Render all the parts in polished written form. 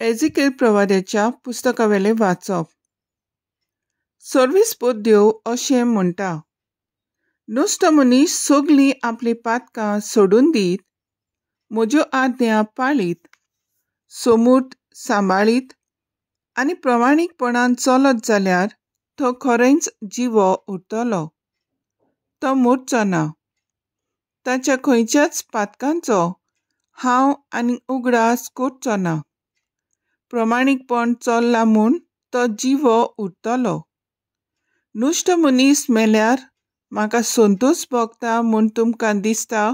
Ezekiel प्रवाद्याच्या पुस्तकावेलें वाचप. सर्वेस्पोर देव अशें म्हणटा, नुस्तो मनीस सगलीं आपलीं पातकां सोडून दीत, म्हज्यो आज्ञा पाळीत, सोमूर्त सांबाळीत आनी प्रमाणीकपणान चलत जाल्यार तो खरेंच जिवो उरतलो, तो मरचो ना. ताच्या खंयच्याच पातकांचो हांव आनी उगडास करचो ना. प्रमाणीकपण चल्ला म्हूण तो जिवो उरतलो. नुश्ट मनीस मेल्यार म्हाका संतोश भोगता म्हूण तुमकां दिसता?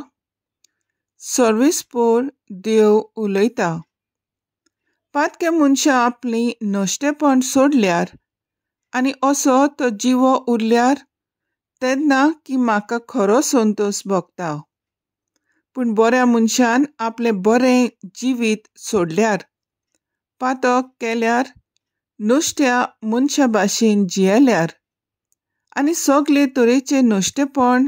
सर्वेस्पोर देव उलयता. पातक्या मनशां आपलीं नश्टेपण सोडल्यार आनी असो तो जिवो उरल्यार तेन्ना की म्हाका खरो संतोश भोगता. पूण बऱ्या मनशान आपलें बरें जिवीत सोडल्यार, पातक केल्यार, नुस्त्या मनशा भाशेन जियेल्यार आनी सगले तरेचें नुस्तेपण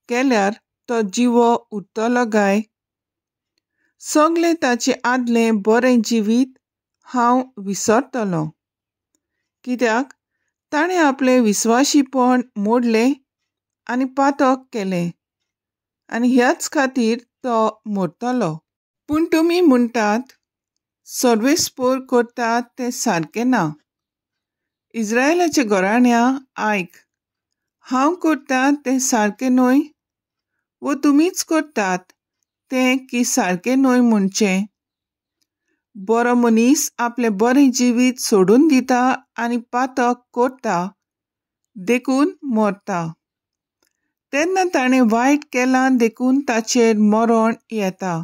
केल्यार तो जिवो उरतलो काय? सगलें ताचें आदलें बरें जिवीत हांव विसरतलों, कित्याक ताणें आपलें विस्वाशीपण मोडलें आनी पातक केलें आनी ह्याच खातीर तो मरतलो. पूण तुमी म्हणटात, सर्वेस्पोर करतात तें सारकें ना. इज्रायलाच्या घराण्या आयक, हांव करता तें सारकें न्हय वो तुमीच करतात तें की सारकें न्हय म्हणचें? बरो मनीस आपलें बरें जिवीत सोडून दिता आनी पातक करता देखून मरता. तेन्ना ताणें वायट केलां देखून ताचेर मरण येता.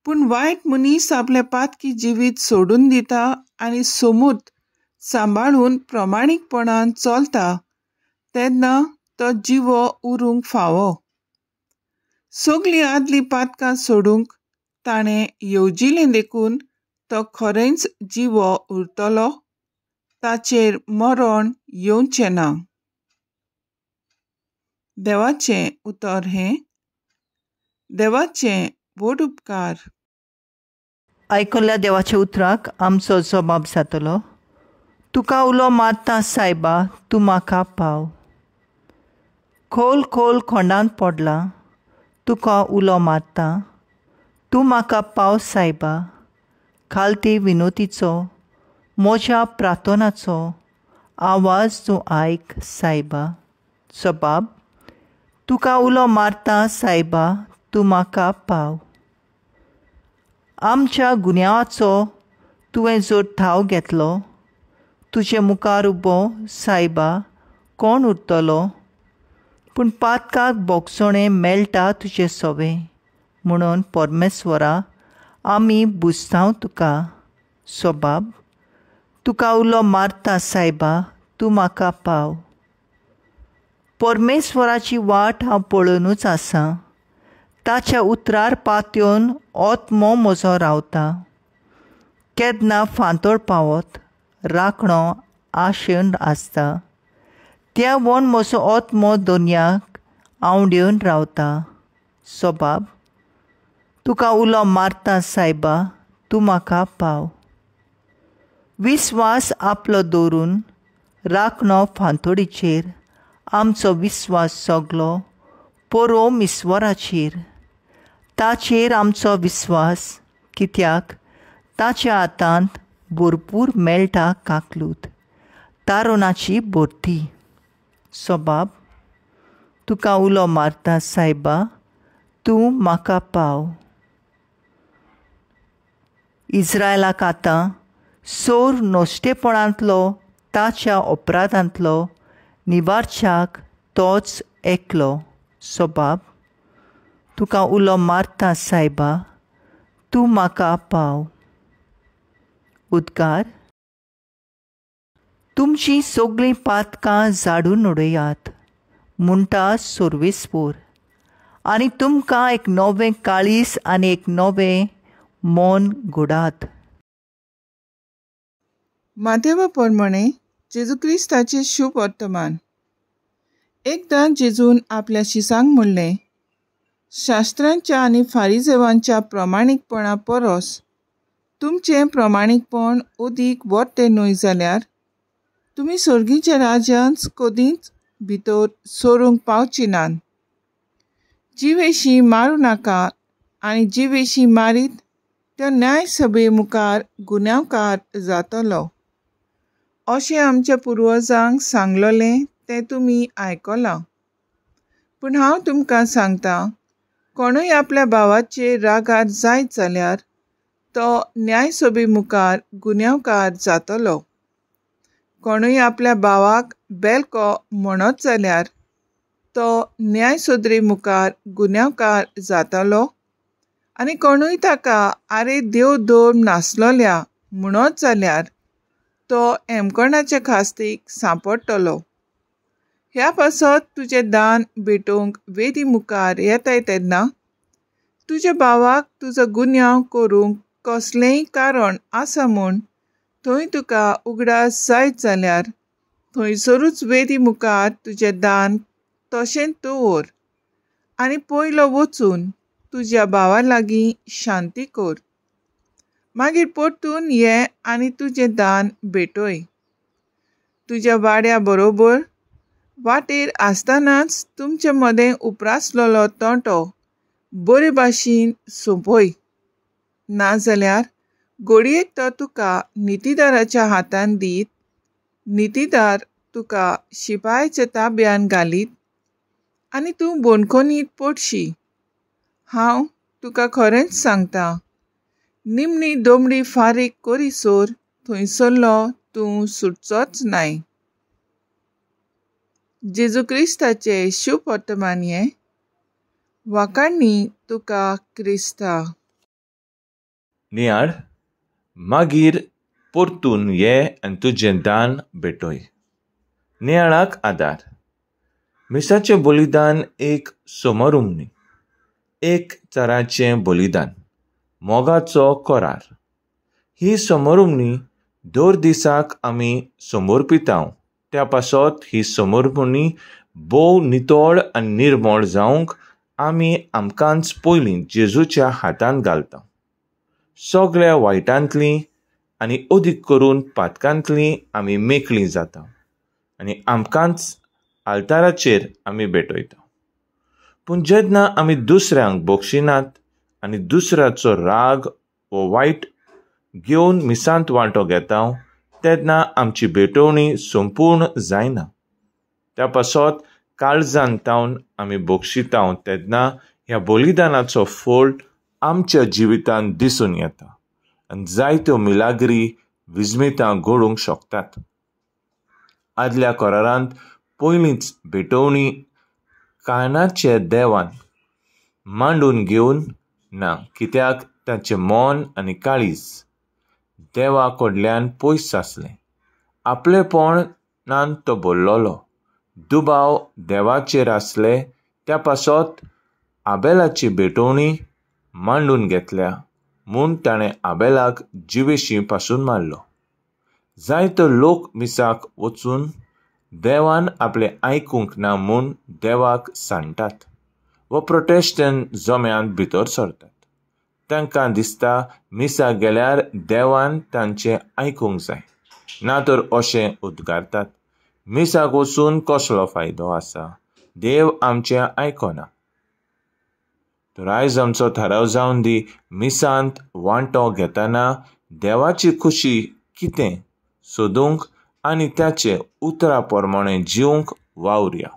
पूण वायट मनीस आपलें पातकी जिवीत सोडून दिता आनी सोमूत सांबाळून प्रमाणीकपणान चलता तेन्ना तो जिवो उरूंक फावो. सगलीं आदलीं पातकां सोडूंक ताणें येवजिलें देखून तो खरेंच जिवो उरतलो, ताचेर मरण येवचें ना. देवाचें उतर हें. देवाचें व्हड उपकार. आयकल्ल्या देवाच्या उतराक आमचो जबाब जातलो. तुका उलो मारता सायबा, तूं म्हाका पाव. खोल खोल खोंडांत पडला, तुका उलो मारता, तूं म्हाका पाव सायबा. खालती विनोतीचो म्हज्या प्रार्थनाचो आवाज तूं आयक सायबा. जबाब, तुका उलो मारता सायबा, तूं म्हाका पाव. आमच्या गुन्यांवाचो तुवें जर ठाव घेतलो, तुजे मुखार उबो सायबा कोण उरतलो? पूण पातकाक भोगसणें मेळटा तुजें सवें, म्हणून परमेश्वरा आमी बुजतांव तुका. सोबाब, तुका उलो मारता सायबा, तूं म्हाका पाव. परमेश्वराची वाट हांव पळोवनूच आसा, ताच्या उतरार पातयेवन आत्मो म्हजो रावता. केन्ना फांतोड पावत राखणो आशेवन आसता, त्या वण म्हजो आत्मो दोनयाक आंवडेवन रावता. सोबाब, तुका उलो मारता सायबा, तूं म्हाका पाव. विस्वास आपलो दवरून राखणो फांतोडीचेर, आमचो विस्वास सगलो परोम ईश्वराचेर. ताचेर आमचो विस्वास, कित्याक ताच्या हातांत भरपूर मेळटा काकलूत, तारुणाची भरती. सोबाब, तुका उलो मारता सायबा, तूं म्हाका पाव. इज्रायलाक आतां सोर नश्टेपणांतलो ताच्या अपराधांतलो निवारच्याक तोच एकलो. सोबाब, तुका उलो मारता सायबा, तूं म्हाका पाव. उद्गार, तुमचीं सगळीं पातकां झाडून उडयात म्हणटा सर्वेस्पोर, आनी तुमकां एक नवें काळीज आनी एक नवें मन घडात. मातेवा प्रमाणे जेजू क्रिस्ताचें शुभ वर्तमान. एकदां जेजून आपल्या शिसांक म्हणलें, शास्त्रांच्या आनी फारिजेवांच्या प्रमाणीकपणा परस तुमचें प्रमाणीकपण अदीक वरतें न्हय जाल्यार तुमी सर्गीच्या राज्यांत कदींच भितर सरूंक पावची नात. जिवेशी मारूं नाका आनी जिवेशी मारीत त्या न्यायसभे मुखार गुन्यांवकार जातलो. अशें आमच्या पुर्वजांक सांगलोलें तें तुमी आयकलां. पूण हांव तुमकां सांगता, कोणूय आपल्या भावाचेर रागार जायत जाल्यार तो न्यायसभे मुखार गुन्यांवकार जातलो. कोणूय आपल्या भावाक बेलको म्हणत जाल्यार तो न्यायसोदरे मुखार गुन्यांवकार जातलो आनी कोणूय ताका आरे देव धर्म नासलोल्या म्हणत जाल्यार तो एमकोणाच्या खास्तीक सांपडटलो. ह्या पासत तुजें दान भेटोवंक वेदी मुखार येताय तेन्ना तुज्या भावाक तुजो गुन्यांव करूंक कसलेंय कारण आसा म्हूण थंय तुका उगडास जायत जाल्यार थंयसरूच वेदी मुखार तुजें दान तशेंच दवर आनी पयलो वचून तुज्या भावा लागीं शांती कर. मागीर परतून ये आनी तुजें दान भेटय. तुज्या वाड्या बरोबर वाटेर आसतनाच तुमचे मदें उप्रासलेलो तोंटो बरे भाशेन सोंपय. नाजाल्यार घडयेक तो तुका नितीदाराच्या हातान दीत, नितीदार तुका शिपायाच्या ताब्यान घालीत आनी तूं बंदखणींत पडशी. हांव तुका खरेंच सांगता, निमणी दोमडी फारीक करीसर थंयसरलो तूं सुटचोच नाय. जेजू क्रिस्ताचें शुभ वर्तमान हें. वाखाणणी तुका क्रिस्ता. नियाळ, मागीर परतून ये आनी तुजें दान भेटय. नियाळाक आदार. मिसाचें बलिदान एक समरुमणी, एक तराचें बलिदान, मोगाचो करार. ही समरुमणी दर दिसाक आमी समर्पितांव. त्या पासत ही समर्पणी भोव नितळ आनी निर्मळ जावंक आमी आमकांच पयलीं जेजूच्या हातांत घालता. सगळ्या वायटांतलीं आनी अदीक करून पातकांतलीं आमी मेकळीं जाता आनी आमकांच आल्ताराचेर आमी भेटयता. पूण जेन्ना आमी दुसऱ्यांक बक्षिनात आनी दुसऱ्याचो राग वो वायट घेवन मिसांत वांटो घेता तेन्ना आमची भेटवणी संपूर्ण जायना. त्या पासत काळजान तावन आमी बक्षितांव तेन्ना ह्या बलिदानाचो फळ आमच्या जिवितांत दिसून येता आनी जायत्यो मिलाग्री विस्मितां घडूंक शकतात. आदल्या करारांत पयलींच भेटवणी कानाचे देवान मांडून घेवन ना, कित्याक ताचें मन आनी काळीज देवा कडल्यान पयस आसलें. आपलेपणान तो बोल्लोलो, दुबाव देवाचेर आसले. त्या पासत आबेलाची भेटवणी मांडून घेतल्या म्हूण ताणें आबेलाक जिवेशी पासून मारलो. जायतो लोक मिसाक वचून देवान आपलें आयकूंक ना म्हूण देवाक सांडटात वा प्रोटेस्टंट जम्यांत भितर सरतात. तांकां दिसता मिसाक गेल्यार देवान तांचें आयकूंक जाय, ना तर अशें उद्गारतात, मिसाक वचून कसलो फायदो आसा, देव आमचें आयकना. तर आयज आमचो थाराव जावन दी, मिसांत वांटो घेतना देवाची खुशी कितें सोदूंक आनी ताचे उतरा प्रमाणे जिवंक वावुरया.